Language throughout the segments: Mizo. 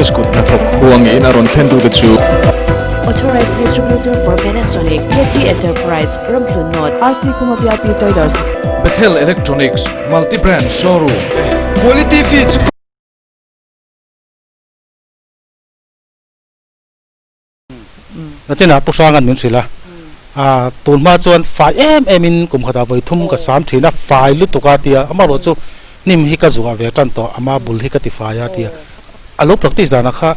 Enterprises kut hnathawk huangin a rawn thlentute chu. Authorized Distributor for Panasonic, KT Enterprise, Ramhlun North, RC Khuma VIP Traders. Bethel Electronics, Multi Brand Showroom. Quality feeds. Nachinah Pu Hranga'n min hrilh a, a tun hma chuan fai em em in kum khatah vawi thum ka sam thin a, fai lutuk a tia, amaherawh chu hnim hi ka zuah ve tan tawh, ama bul hi ka ti fai a tia, a lo practice danah kha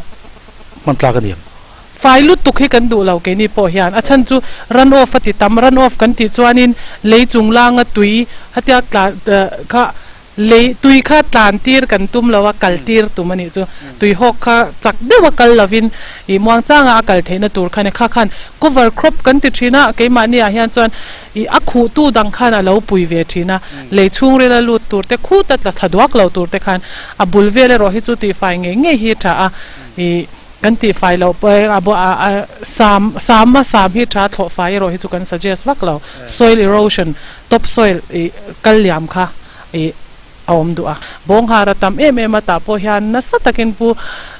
hman tlak a ni em? Fai lutuk hi kan duh lo keini pawh hian, a chhan chu run off a ti tam, run off kan tih chuanin lei chunglanga tui hetia tla kha Lei tui kha tlan tir kan tum lo a, kal tir tum a nih chu. Tui hawk kha chak deuh a kal lovin ih muang changa a kal theihna tur kha a ni. Kha khan cover crop kan ti thin a, keimahni ah hian chuan ih a khuhtu dang khan a lo pui ve thin a. Lei chhungril a lut tur te khut a tla thla duak lo tur te khan a bul vel erawh hi chu tihfai ngei ngei hi a tha a. Ih kan tihfai loh pawh a a sam sam a sam hi tha thlawh fai erawh hi chu kan suggest vak lo. Soil erosion, top soil ih kal liam kha. ih a awm duh a. Bawnghar a tam em em a tah pawh hian nasa takin Pu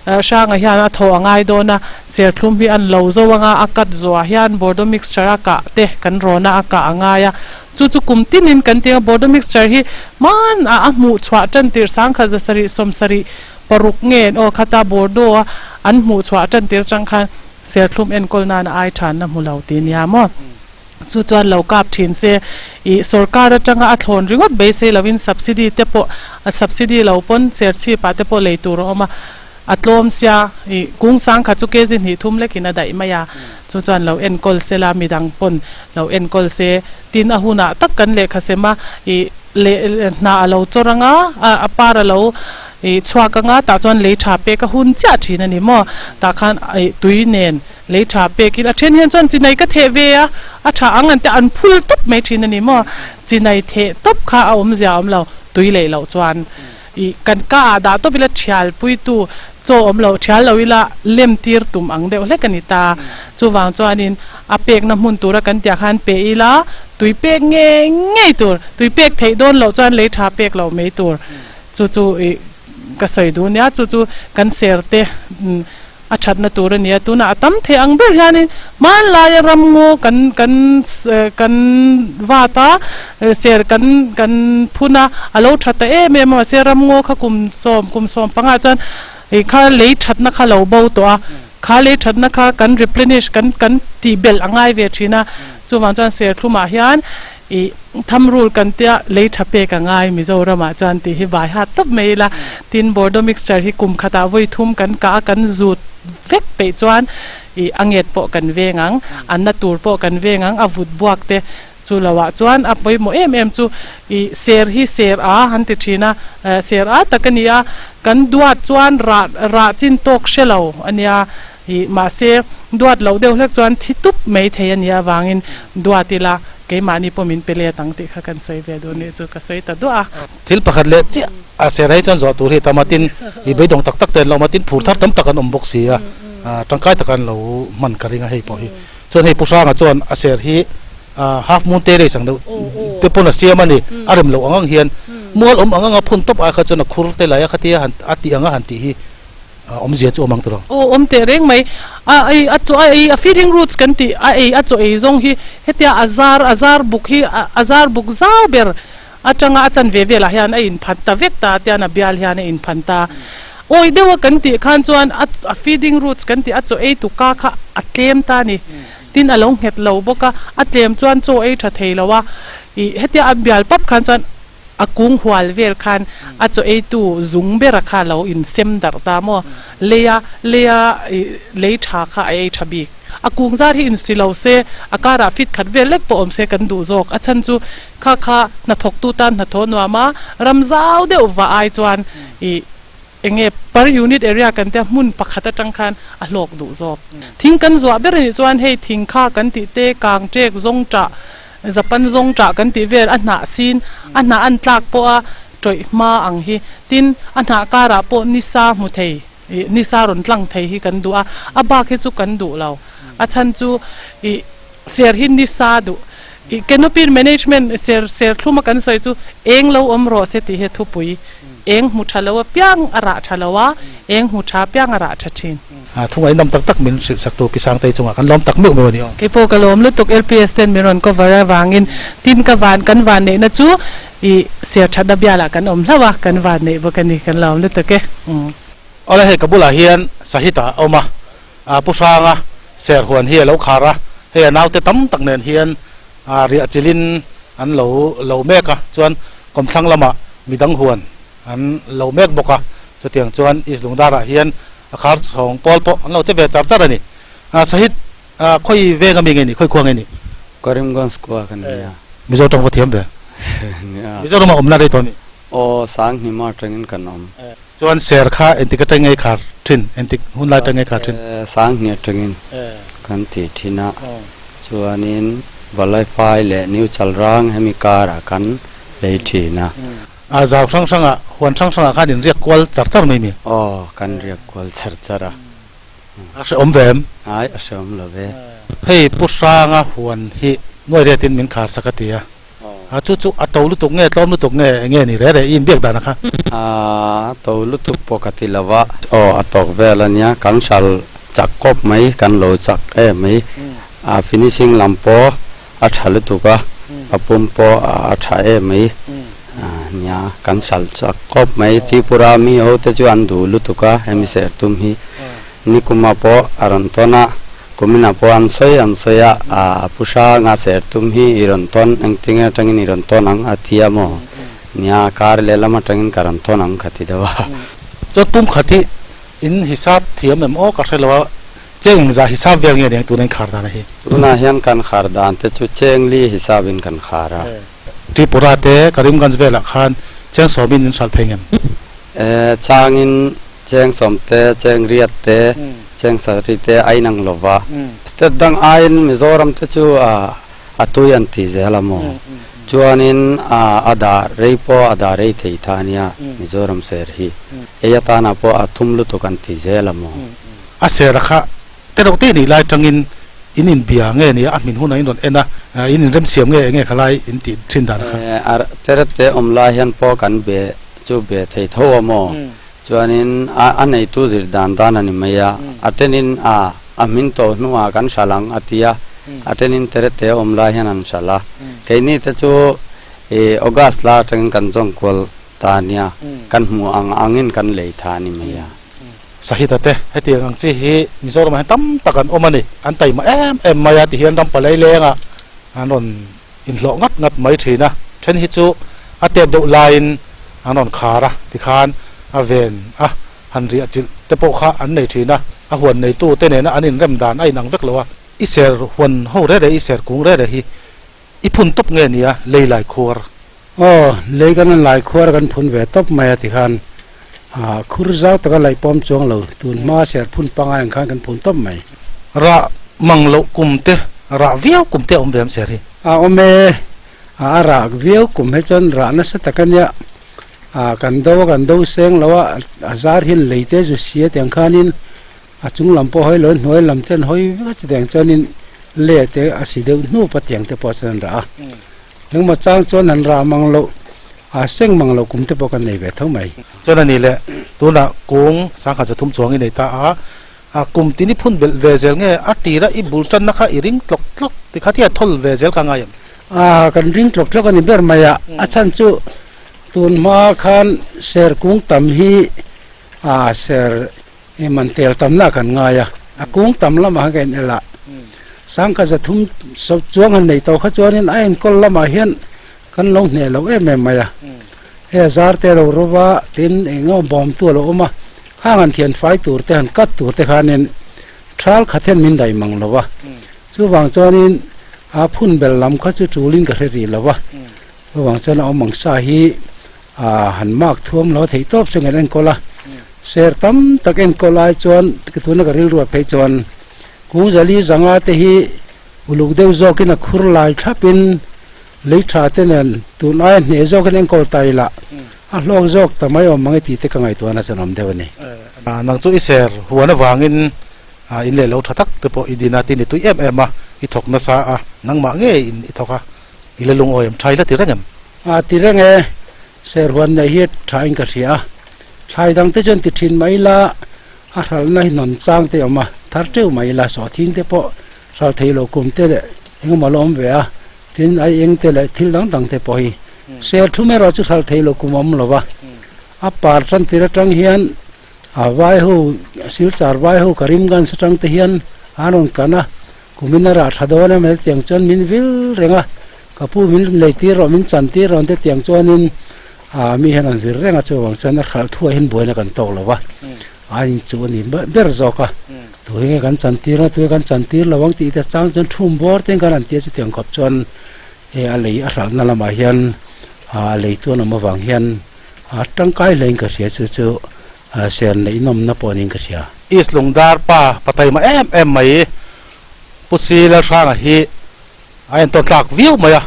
Hranga hian a thaw a ngai dawn a, serthlum hi an lo zo anga a cut zawhah hian Bordeaux mixture a kah te kan rawn a a kah a ngai a. Chu chu kum tinin kan ti ang a, Bordeaux mixture hi hman a a hmuh chhuah tan tir sangkhat zasarih sawmsarih paruk nge aw khata Bordeaux a an hmuh chhuah tan tir chang khan serthlum enkawl nan a ai thanna hmu lo ti nia maw. Chu chuan lo kap thin se, ih sorkar atanga a thlawn ringawt beisei lovin subsidy te pawh, a subsidy lo pawn serchhip ah te pawh lei tur a awm a, a tlawm sia, ih kung sang kha chu kg hnih thum lekin a daih mai a, chu chuan lo enkawl se la, midang pawn lo enkawl se, tin a hunah tak kan lehkha sem a, ih leh hna a lo chawr anga, a par a lo ih chhuak anga tah chuan lei tha pek a hun chiah thin a ni maw, tah khan ih tui nen. Lei tha pekin a then hian chuan chinai ka theh ve a, a tha ang an te an phul tawp mai thin a ni maw? Chinai theh tawp kha a awmzia a awm lo, tui leh loh chuan ih kan ka ah dah tawp ila thial puitu chaw awm lo, thial lo ila lem tir tum ang deuh hlek a ni ta. Chuvang chuanin a pekna hmun tura kan tih ah khan pe ila tui pek ngei ngei tur, tui pek theih dawn loh chuan lei tha pek loh mai tur. Chu chu ih ka sawi duh nia, chu chu kan ser te A thatna tur a ni a, tunah a tam thei ang ber hianin hmanlaia ramngaw kan kan kan vat a, ser kan kan phun a, a lo tha ta em em a, mahse ramngaw kha kum sawm kum sawm pangah chuan ih kha lei thatna kha lo bo tawh a, kha lei thatna kha kan replenish kan kan tih belh a ngai ve thin a, chuvang chuan serthlumah hian Ih, thumb rule kan tia lei tha pek a ngai Mizoramah chuan tih hi vai hat tawp mai ila. Tin, Bordeaux mixture hi kum khatah vawi thum kan kah a, kan zut vek peih chuan ih a nget pawh kan veng ang, a na tur pawh kan veng ang, a vut buak te chu loah chuan a pawimawh em em chu ih ser hi ser a han ti thin a, ser a tak a ni a, kan duat chuan rah rah chin tawk hre lo a nia. Ih, mahse, duat loh deuh hlek chuan thi tup mai thei a nih avangin duat ila keimahni pawh min pe let ang tih kha kan sawi ve duh nih chu ka sawi ta duah a. Thil pakhat leh chiah a ser hei chuan zawh tur hi tam a, tin i beidawng tak tak te an lo awm a, tin phur thar tam tak an awm bawk si a, tangkai taka an lo hman ka ring a hei pawh hi. Chuan hei Pu Hranga chuan a ser hi half moon terrace ang deuh te pawn a siam a ni, a rem loh ang ang hian mual awm ang ang a phun tawp ai kha chuan a khur te lai a khatia han a tih ang a han tih hi Awmzia chu awm ang tawh. Aw awm teh reng mai. A ei a chaw a ei a feeding roots kan tih a ei a chaw ei zawng hi hetia a zar a zar buk hi a zar buk zau ber atanga a chanve velah hian a inphan ta vek ta tian a bial hian a inphan ta. Awi deuha kan tih khan chuan a a feeding roots kan tih a chaw ei tu ka kha a tlem ta a ni. Tin a lo nghet lo bawk a, a tlem chuan chaw ei tha thei lo a. Ih hetia a bial pap khan chuan A kung hual vel khan a chaw eitu zung bera kha lo insem darh ta maw? Leia leia lei tha kha a ei tha bik. A kung zar hi insi lo se, a karah fit khat vel lek pawh awm se kan duh zawk. A chhan chu kha kha hnathawktu tan hnathawh nuam a, ram zau deuh vah ai chuan ih enge per unit area kan tia hmun pakhat atang khan a hlawk duh zawk. Thing kan zuah ber anih chuan hei thing kha kan tih te, kang ṭek, zawng ṭah, Japan zawng ṭah kan tih vel a hnah sin, a hnah an tlak pawh a tawih hma ang hi. Tin, a hnah karah pawh nisa hmu thei, ih nisa rawn tlang thei hi kan duh a, a bak hi chu kan duh lo. A chhan chu ih ser hi nisa duh. Ih canopy management ser serthlum a kan sawi chu eng lo awm rawh se tih hi a thupui. Eng hmu tha lo apiang a rah tha lo a, eng hmu tha apiang a rah tha thin. Thunga inawm tak tak min hrilh sak tu Pi Sangtei chungah kan lawm tak meuh meuh a ni aw. Kei pawh ka lawm lutuk LPS ten min rawn cover avangin tin ka van kan van neihna chu i ser thatna bialah kan awm hlauh a, kan van neih bawk a ni, kan lawm lutuk e. Awle hei ka bulah hian Sahita a awm a, Pu Hranga ser huan hi a lo khar a, hei a naute tam tak nen hian riah chilhin an lo lo mek a, chuan kawmthlang lamah midang huan an lo mek bawk a, chutiang chuan East Lungdarah hian a khar chhawng pawl pawh an lo che ve char char a ni. Sahid, khawi veng ami nge ni, khawi khua nge ni? Karimganj khua ka ni a. Mizo tawng va thiam ve. Mizoramah awmna rei tawh a ni? Aw, Sanghnim atangin kan awm. Chuan ser kha entik atang nge khar thin, entik hun lai atang nge khar thin? Sanghnih atangin kan ti thin a, chuanin Valaifai leh New Chalrang hemi karah kan lei thin a. A zau hrang hrangah, huan hrang hrangah khan in riak kual char char mai mi? Aw, kan riak kual char char a. A hrehawm ve em? Ai, a hrehawm lo ve. Hei Pu Hranga huan hi nuai riatin min khar sak a ti a. A chu chu a to lutuk nge tlawm lutuk nge enge ni re re i inbiak dan a kha? A to lutuk pawh ka ti lo a. Aw, a tawk vel a nia, kan hral chak kawp mai, kan lo chak em mai. A finishing lam pawh A tha lutuk a, a pum pawh a tha em mai. Nia, kan sal chak khawp mai. Tripura mi ho te chu an duh lutuk a, hemi ser tum hi. Nikuma pawh a rawn tawn a, kumina pawh an sawi an sawi a, a pu hranga ser tum hi i rawn tawn, engtinge atangin i rawn tawn ang a ti a maw? Nia, kar lehlam atangin ka rawn tawn ang ka ti deuh a. Chuan pum khat hi in hisap thiam em aw ka hre lo a, Cheng engzah hisap vel nge aniang tuna in khar dan a hi? Tunah hian kan khar dan te chu cheng li hisap in kan khar a. Tripura te Karimganj velah khan cheng sawmin in hralh thei ngem? E, changin cheng sawm te, cheng riat te, cheng sarih te a inang lo va. State dang aiin Mizoram te chu a tui an ti zel a maw? Chuanin a dah rei pawh a dah rei thei tha ania Mizoram ser hi. Ei atana pawh a thum lutuk an ti zel a maw? A sera kha te reuh te nih lai tangin in inbia nge nia a hmin hunah in rawn en a, in inremsiam nge enge kha lai in tih thin dan kha. A teret te awm lai hian pawh kan be chu be thei tho a maw? Chuanin a a neitu zir dan dan a ni mai a, a tenin a a hmin tawh hnuah kan hral ang a ti a, a tenin teret te awm lai hian an hral a. Keini te chu i August la atangin kan zawng kual ta nia, kan hmuh ang angin kan lei tha a ni mai a. Sahita te hetiang ang chi hi Mizoramah hian tam tak an awm a ni. An taima em em mai a ti hian ram palai lengah an rawn inhlawh ngat ngat mai thin a. Then hi chu a tet deuh laiin an rawn khar a tikhan a ven a han riah chilh te pawh kha an nei thin a. A huan neitu te nena an inrem dan a inang vek lo a. I ser huan ho rere i ser kung rere hi i phun tawp nge nia lei lai khuar. Aw, lei kan an lai khuar kan phun ve tawp mai a tikhan khur zau taka laih pawm chuang lo, tun hma ser phun pangai ang khan kan phun tawp mai. Rah mang loh kum te, rah viau kum te a awm ve am ser hi? A awm e, a rah viau kum he chuan rah nasa tak a nia, kan do a kan do seng lo a, a zar hian lei te zu sia tiang khanin a chung lam pawh hawi lo in hnuai lam te an hawi vek a chutiang chuanin le te a si deuh hnup a tiang te pawh chuan an rah a. Engmaw chang chuan han rah mang loh, a seng mang loh kum te pawh kan nei ve tho mai. Chuan a ni le, tunah kung sangkhat zathum chuang i nei ta a, a kum tin i phun belh ve zel nge a tira i bul tanna kha i ring tlawk tlawk ti kha tia thawl ve zel ka ngai em? A, kan ring tlawk tlawk a ni ber mai a, a chhan chu tun hma khan ser kung tam hi a ser I man tel tamna kan ngai a, a kung tam lamah khan ka in el a, sangkhat zathum chuang han nei tawh kha chuanin a enkawl lamah hian kan lo hneh loh em em mai a, hei a zar te a lo rawp a, tin eng emaw bawm tu a lo awm a, khang han thian fai tur te han cut tur te khanin thal khat hian min daih mang lo a, chuvang chuanin a phun bel lam kha chu tulin ka hre rih lo a, chuvang chuan a awm ang sa hi A han mark thuam lo theih tawp chu ngen enkawl a, ser tam tak enkawl ai chuan tuna ka rilru ah phei chuan Kungzali zanga te hi uluk deuh zawkin a khur lai thlapin lei tha te nen tun aia hneh zawkin enkawl ta ila a hlawk zawk ta mai awm ang e tih te ka ngaihtuah na chuan awm deuh a ni. Nang chu i ser huan avangin in leh lo tha tak te pawh i din a, tin i tui em em a, i thawk nasa a, nangmah ngei in i thawk a, i la lungawi em, tha i la ti reng em? A ti reng e, Serhuan neih hi tha in ka hria a, thlai dang te chuan ti thin mai ila a hralhna hi hnawn chang te a awm a, thar teuh mai ila sawhthing te pawh hral thei lo kum te leh engemaw la awm ve a, tin ai eng te leh thil dang dang te pawh hi serthlum erawh chu hral thei lo kum a awm lo va, a par tan tir atang hian a vai ho silchar vai ho Karimganj atang te hian an rawn kan a. Kumin a rah tha dawn em hetiang chuan min vil reng a, ka pu min lei tir rawh min chan tir rawh te tiang chuanin ah mi hian an vir reng a chuvang chuan a hralh thuah hian buaina kan tawk lo va, a in chu a ni ber zawk a, tu hi nge kan chan tir a tu hi kan chan tir lo ang tih te chang chuan thum bawr te kan han tia chutiang khawp chuan he a lei a hralhna lamah hian ah a lei tu an awm avang hian a tangkai hlein ka hria chu chu Ser neih nawmna pawh niin ka hria. East Lungdar pa pataima em em mai Pu Si Lalhranga hi a entawn tlak viau mai a,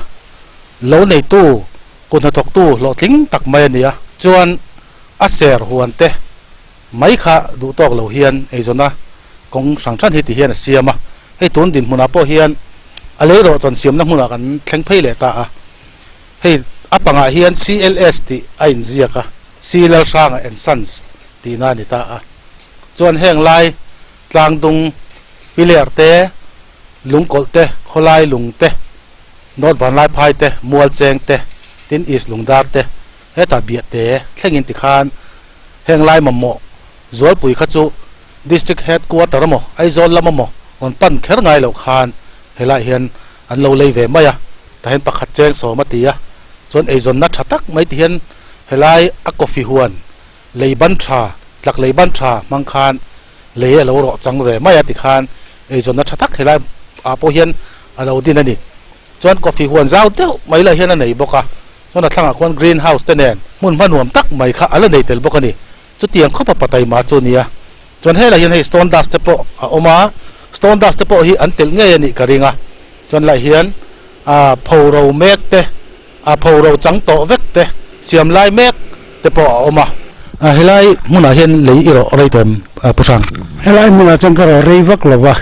lo neitu kut hnathawktu hlawhtling tak mai a ni a, chuan a ser huan te mai kha duh tawk lo hian eizawna kawng hrang hran hi ti hian a siam a, hei tun dinhmunah pawh hian a leirawh chawn siamna hmunah kan thleng phei leh ta a, hei a pangah hian CLS tih a inziak a. Si Lalhranga and Sons tihna a ni ta a. Chuan heng lai tlangdung piler te, lungkawlh te, khawlai lung te, North Vanlaiphai te, Mualcheng te, tin East Lungdar te, hetah biah te thlengin tikhan heng lai mamawh Zualpui kha chu District Headquarter emaw Aizawl lam emaw rawn pan kher ngai loh khan helaiah hian an lo lei ve mai a, tah hian pakhat cheng sawm a ti a, chuan eizawnna tha tak mai ti hian helai a coffee huan lei ban tha tlak lei ban tha hmang khan lei a lo rawh chang ve mai a ti khan eizawnna tha tak helai ah pawh hian a lo din a ni. Chuan coffee huan zau deuh mai lah hian a nei bawk a, chuan a thlangah khuan green house te nen hmun hma nuam tak mai kha a la nei tel bawk a ni. Chutiang khawpa pataima chu a nia. Chuan helai hian hei stone dust te pawh a awm a, stone dust te pawh hi an telh ngei a nih ka ring a. Chuan lai hian ah phoro mek te, ah phoro chang tawh vek te, siam lai mek te pawh a awm a. Ah helai hmunah hian lei i rawh rei tawh em Pu Hrang? Helai hmunah chuan ka rawh rei vak lo va,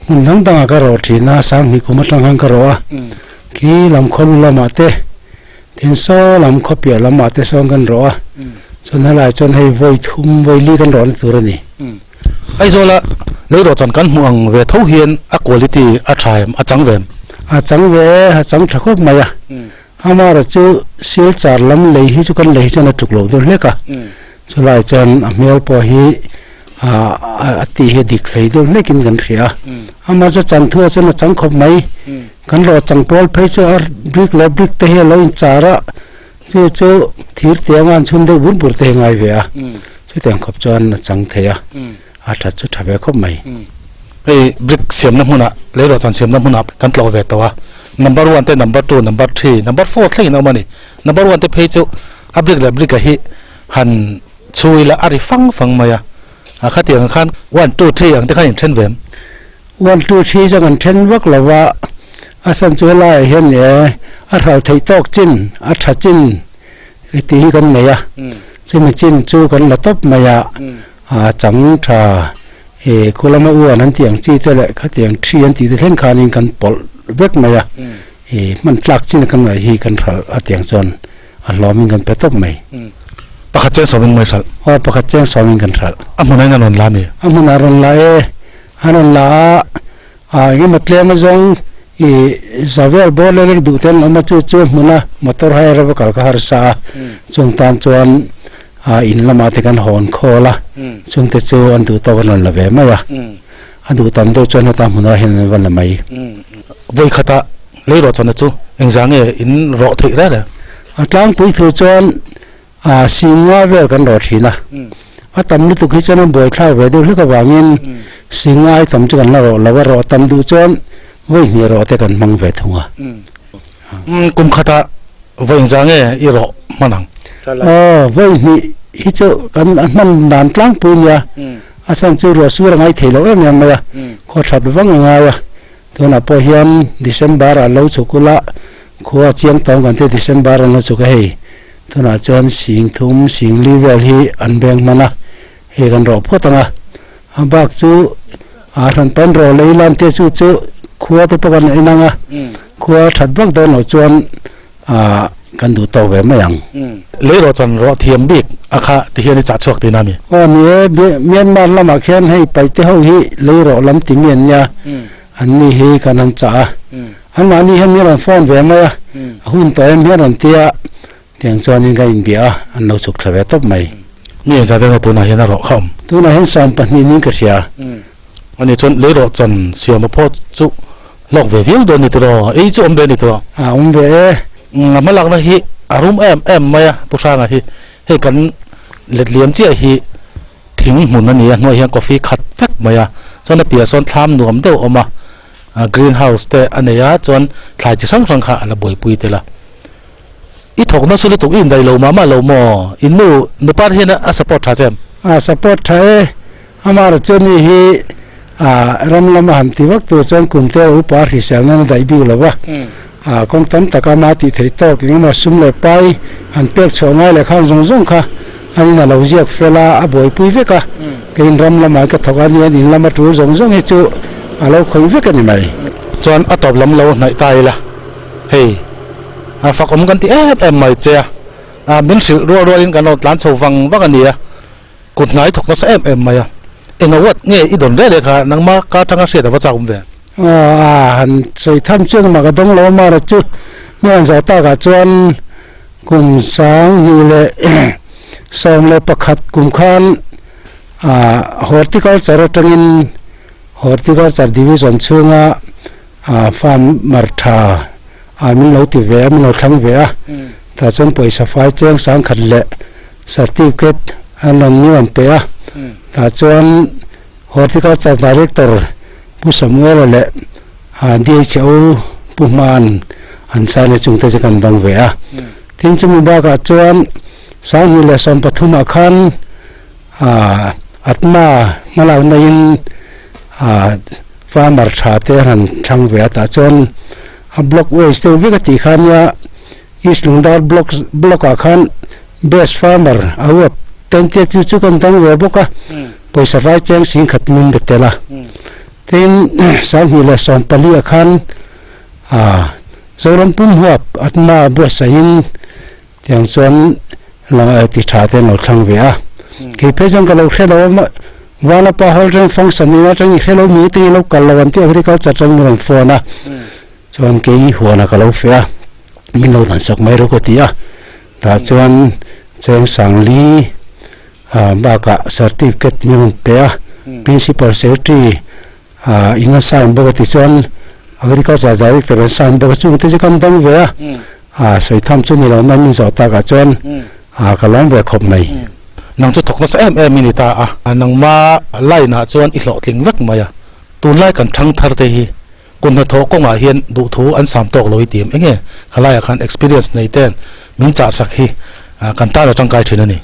hmun dang dangah ka rawh thin a, Sanghnih kum atang khan ka rawh a, khi lam khawlu lamah te, Tin saw lam khawpiah lamah te sawn kan rawh a, chuan helai chuan hei vawi thum vawi li kan rawhna tur a ni. Aizawla leirawh chan kan hmuh ang ve tho hian a quality a tha em, a chang ve em? A chang ve e, a chang tha khawp mai a. Amaherawh chu silchar lam lei hi chu kan lei hi chuan a tluk loh deuh hlek a, chulai chuan a hmel pawh hi a tih hi a dik hlei deuh hlekin kan hria a. Amah chu chan thuah chuan a chang khawp mai. Kan rawh chang pawl phei chu a brick leh brick te hi a lo inchar a, chu chu thir tianga an chhun deuh bur bur te hi ngai ve a, chutiang khawp chuan a chang thei a, a that chu tha ve khawp mai. Hei brick siamna hmunah leirawh chan siamna hmunah kan tlawh ve tawh a, number one te number two number three number four thlengin a awm a ni. Number one te phei chu a brick leh brick a hi han chhu ila a ri fang fang mai a, a khatiang khan one two three ang te khan in then ve em? One two three chu kan then vak lo va, a san chu helaiah hian e a hral theih tawk chin a tha chin tih hi kan nei a, chumi chin chu kan la tawp mai a, a chang tha e khu lama uan an tih ang chi te leh khatiang thi an tih te thleng khanin kan pawlh vek mai a, e hman tlak chin kan ngaih hi kan hral a tiang chuan a hlawmin kan pe tawp mai. Pakhat cheng sawmin mai hralh. Aw pakhat cheng sawmin kan hralh. A hmunah in a rawn la mi? A hmunah a rawn la e. An rawn la a, ah eng emaw tlem azawng ih za vel bawr leh lek duh te an awm a, chu chu hmuna motor hire a va kal kha harsa a, chung tan chuan ah in lamah te kan hawn khawl a, chung te chu an duh tawk an rawn la ve mai a, a duh tam deuh chuan heta hmunah hian an va la mai. Vawi khatah leirawh chawhna chu engzah nge in rawh theih reng reng? A tlangpui thu chuan A singa vel kan rawh thin a, a tam lutuk hi chuan a buaithlak ve deuh hlek avangin singa ai tam chu kan la rawh lo a, rawh tam duh chuan vawi hnih rawh te kan hmang ve thung a. Kum khatah vawi engzah nge i rawh hman ang? Aw, vawi hnih hi chu kan a hman dan tlangpui nia, a chhan chu ruah sur a ngai thei loh em em mai a, khaw that vang a ngai a, tunah pawh hian December ah lo chhuk ula khua chiang tawng kan ti December an lo chhuk a hei. Tunah chuan sing thum sing li vel hi an beng hman a, hei kan rawh phawt ang a, a bak chu a hran pawn rawh lei lan te chu chu khua te pawh kan en ang a, khua that vak dawn loh chuan ah kan duh tawk ve mai ang. Lei rawh chan rawh thiam bik a kha ti hian i chah chhuak tihna a mi? Aw ni e, Myanmar lamah khian hei paihte ho hi lei rawh lam ti mi an nia, an ni hi kan han chah a, anmahni hian min rawn phone ve mai a, a hun tawh em hian rawn ti a, tiang chuanin ka inbia a, an lo chhuk thla ve tawp mai. Mi engzat emaw tunah hian a rawh kha awm? Tunah hian 20 niin ka hria. Ani chuan lei rawh chan siam a phawt chu hlawk ve viau dawn ni tiraw? Ei chu awm ve ni tiraw? A awm ve e. A hmalakna hi a rum em em mai a, Pu Hranga hi. Hei kan letliam chiah hi thing hmun a ni a, hnuaiah hian coffee khat vek mai a, chuan a piah sawn thlam nuam deuh a awm a, green house te a nei a, chuan thlai chi hrang hrang kha a la buaipui tel a. I thawk nasa lutuk i indaih lo mah mah lo maw? In nu nupar hian a support tha che em? A support tha e, Amah chu ni hi a ram lama han ti vak tur chuan kum te upa hrisel nan a daih bik lo va, a kawng tam taka ama tih theih tawk engemaw sum leh pai han pek chhuah ngai leh khan zawng zawng kha an in a lo ziak fel a, a buaipui vek a, keiin ram lamah ka thawk a nia in lama tul zawng zawng hi chu a lo khawih vek a ni mai. Chuan a tawp lam lo hnaih ta ila, hei a fakawm kan ti em em mai che a, min hrilh rual rualin kan lo tlan chho vang vang a nia. Kut hnai thawk nasa em em mai a, eng a uat nge i dawn reh leh kha nangma ka atanga hriat a va chak awm ve? Aw a han sawi tham chu engmah ka dawng lo a mara chu mi han zawh takah chuan kum 2011 kum khan ah horticulture atangin horticulture division chhunga ah farm mar tha ah min lo ti ve a min lo thlang ve a tah chuan pawisa fai cheng 10,000 leh Certificate an rawn ni rawn pe a, tah chuan Horticulture Director Pu Samuela leh DHO Pu Hma'n an sign a chungte chu kan dawng ve a. Tin chumi bakah chuan 2013 ah khan Atma hmalak naiin farmer tha te an han thlang ve a, tah chuan a block waste deuh vek a tih kha nia East Lungdar block block ah khan Best Farmer Award tente chu chu kan dang ve bawk a, pawisa vai cheng 10,000 min be tel a. Tin, 2014 ah khan ah Zoram pum huap Atma buatsaihin tiang chuan ti tha te an lo thlang ve a. Kei phei chuan ka lo hre lo a, Vanapa Hall reng function in atang i hre lo mi te i lo kal lo an tih Agriculture atang min rawn phone a. Chuan kei huanah ka lo feh a, min lo dan sak mai rawh ka ti a, tah chuan cheng 4000 ah bakah certificate min rawn pe a, Principal Secretary ah in a sign bawk a ti chuan Agriculture Director an sign bawk a chungte chu kan dang ve a, ah sawi tham chu ni lo na min zawh takah chuan ah ka lawm ve khawp mai. Nang chu thawk nasa em em i ni ta a, nangma line ah chuan i hlawhtling vek mai a, tunlai kan thangthar te hi Kut hnathawh kawngah hian duhthu an sam tawk lo i ti em? Enge khalaiah khan experience nei ten min chahsak hi kan tan a tangkai thin a ni.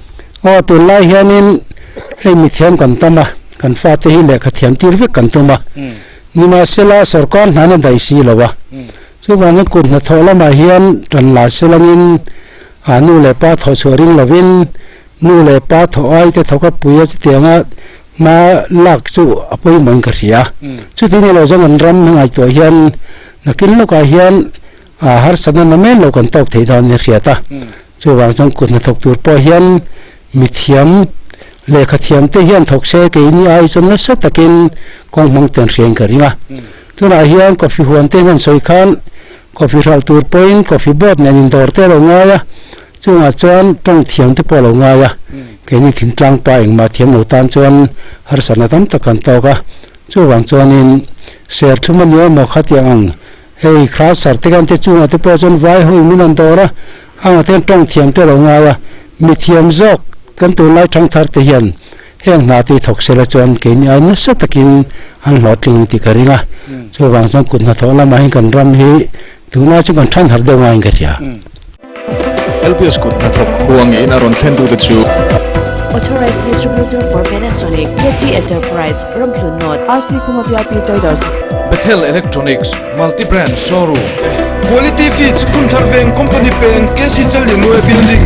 Aw, tunlai hianin hei mithiam kan tam a, kan fate hi lehkha thiam tir vek kan tum a. Nimahsela sorkar hna na daih si lo a. Chuvangin kut hnathawh lamah hian tan la selangin nu leh pa thawh chhuah ring lovin Nu leh pa thawh ai te thawk a pui a chutianga hma lak chu a pawimawhin ka hria. Chuti ni lo zawng an ram ngaihtuah hian nakin lawkah hian harsatna na men lo kan tawk thei dawn nia hriat a. Chuvang chuan kut hnathawk tur pawh hian mithiam, lehkha thiam te hian thawk se keini ai chuan nasa takin kawng hmang te an hriain ka ring a. Tunah hian coffee huan te hian sawi khan coffee hralh tur pawhin coffee board nen indawr te a lo ngai a. Chungah chuan tawng thiam te pawh a lo ngai a, keini thingtlang pa engmah thiam lo tan chuan harsatna tam tak kan tawk a, chuvang chuanin serthlum a nia maw khatiang ang hei class te kan te chungah te pawh chuan vai ho in min an dawr a, khangah te hian tawng thiam te a lo ngai a, mi thiam zawk kan tunlai thangthar te hian heng hna te hi thawk sela chuan keini ai nasa takin an hlawhtling tih ka ring a, chuvang chuan kut hnathawh lamah hian kan ram hi Tunlai chu kan than harh deuh ngaiin ka hria. LBS kut hnathawk huangin a rawn thlen tute chu. Authorized Distributor for Panasonic, KT Enterprise, Ramhlun North, RC Khuma VIP Traders. Bethel Electronics, Multi Brand Showroom. Quality Feeds, Kumthar Veng Company Peng, KC Challianue Building.